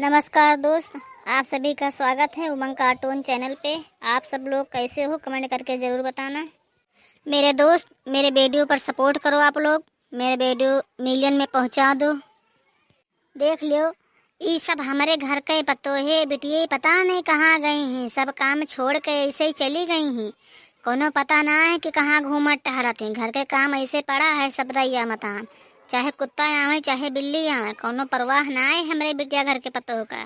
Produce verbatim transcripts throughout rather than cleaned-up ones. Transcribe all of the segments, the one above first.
नमस्कार दोस्त, आप सभी का स्वागत है उमंग कार्टून चैनल पे। आप सब लोग कैसे हो, कमेंट करके ज़रूर बताना। मेरे दोस्त, मेरे वीडियो पर सपोर्ट करो आप लोग, मेरे वीडियो मिलियन में पहुँचा दो। देख लियो, ई सब हमरे घर के पतोहे बिटिये पता नहीं कहाँ गई हैं, सब काम छोड़ के ऐसे ही चली गई हैं। कोनो पता ना है कि कहाँ घूमत टहरत हैं। घर के काम ऐसे पड़ा है सब रैया मतान, चाहे कुत्ता आवे चाहे बिल्ली आवे, कोनो परवाह ना है हमरे बिटिया घर के पतोह का।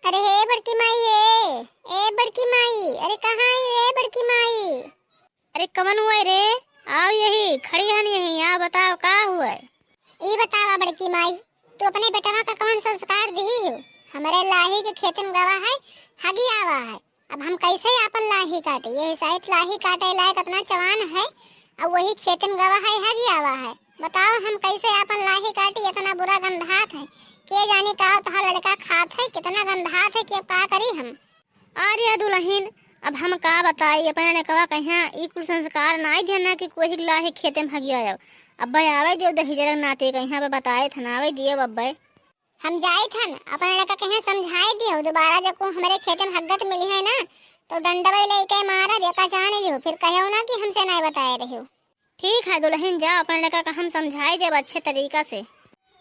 अरे हे बड़की माई, ए, ए बड़की माई, अरे कहाँ आई रे बड़की माई? अरे कवन हुआ रे? आओ यही, खड़ी हन यही, आओ बताओ का हुआ? ई बतावा बड़की माई, तू अपने बेटवा का कवन संस्कार दिही हो? हमरे लाही के खेतन गवा है, हगी आवा है, अब हम कैसे आपन लाही काटी? यही साइत लाही काटे लायक इतना चवान है, अब वही खेतन गवा है, हगी आवा है। बताओ हम कैसे आपन लाही काटी, इतना बुरा गंधात है। के जानी का तोहार लड़का खात है, कितना गंधात है कि अब का करी हम। अरे दुलहिन, अब हम का बताई, अपने लड़कवा कहिया ई कुल संस्कार नाई देना कि कोई लाही खेते में हगिया आओ। अब्बे आवे दियो दहिजरा के नाती, कहिया अब बताए थनावे दियो अब्बे। हम जाइत हन, अपन लड़का कहे समझाए दियो, दोबारा जब को हमरे खेते में हग्गत मिली है ना, तो डंडवे लेके मारब, एका जान लियो, फिर कहो ना कि हमसे नहीं बताए रहो। ठीक है दुलहिन, जाओ अपन लड़का का हम समझाए देब अच्छे तरीका से।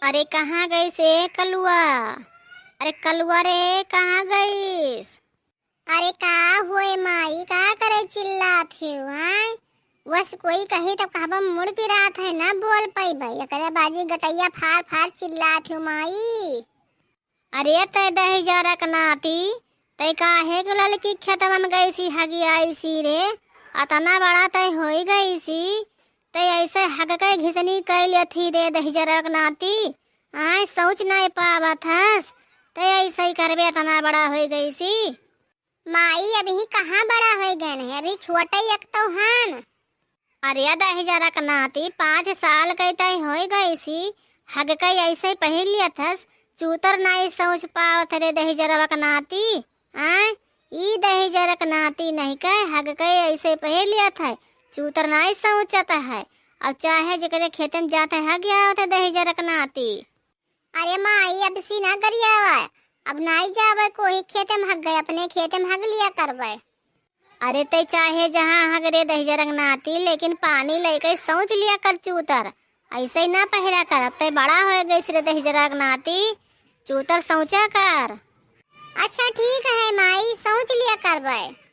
अरे कहाँ गइस ए कलुआ? अरे कलुआ रे, कहाँ गइस? अरे का हुए माई, का करे चिल्लात हो, आय? बस कोई कही तब कहबा मुड़ पिरात है, ना बोल पइबे। एकरे बाजी गटैया फार फार चिल्लात हो माई। अरे तै दहिजरा के नाती, तै काहे के ललकी खेतवा में गइसी हगी आइसी रे? अतना बड़ा तै होई गइसी, तै ऐसे हग के घिसनी कइ लेथी रे दहिजरा के नाती। आय सोच नाई पावत हस, तै ऐसे ही करबे, अतना बड़ा होई गइसी। माई, अबही कहाँ बड़ा होई गए हैं, अभी छोटे एक तो हन। अरे दहिजरा के नाती, पाँच साल के तय होई गइसी, हग के ऐसे ही पहिर लियत हस, चूतर नाई सोच पावत रे दहिजरवा के नाती। आय, ई दहिजरा के नाती नहीं के, हग के ऐसे पहिर लियत है, चूतर नाई सोचत है। और चाहे जेकरे खेते में जात है, हग आवत है दहिजरा के नाती। अरे माई, अब सी ना गरियावा, अब नाई जावे कोई खेते में हग गए, अपने खेते में हग लिया करवे। अरे तै चाहे जहाँ हग रे दहिजरा के नाती, लेकिन पानी लइके सोच लिया कर चूतर। ऐसे ही ना पहिरा कर, अब तै बड़ा होए गइस रे दहिजरा के नाती, चूतर सोचा कर। अच्छा ठीक है माई, सोच लिया करबे।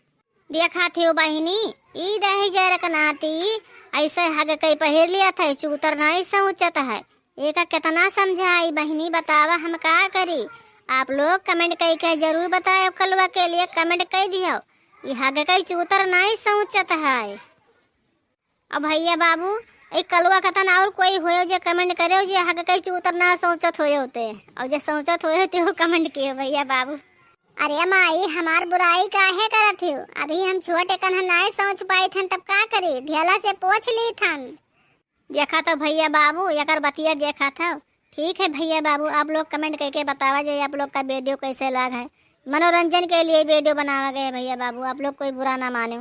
देखा थी बहिनी, ई दहिजरा के नाती ऐसे हग के पहिर लियत है, चूतर नहीं सोचत है। एका कितना समझाई बहिनी, बतावा हम का करी? आप लोग कमेंट कइके जरूर बताओ, कलुआ के लिए कमेंट कइ दियो। ई हग के चूतर नहीं सोचत है। अब भैया बाबू, एक कलुआ कतन और कोई होयो जे कमेंट करेउ जे हग के चूतर ना सोचत होयो ते, और जे सोचत होयो ते वो कमेंट कियो भैया बाबू। अरे माई, हमार बुराई काहे करत हो? अभी हम छोटे कन्हा नाय सोच पाई थन, तब का करी, ढेला से पोछ ली थन। देखा तो भैया बाबू, एकर बतिया देखा था। ठीक है भैया बाबू, आप लोग कमेंट करके बतावा जे आप लोग का वीडियो कैसे लाग है। मनोरंजन के लिए वीडियो बनावा गया है भैया बाबू, आप लोग कोई बुरा ना माने।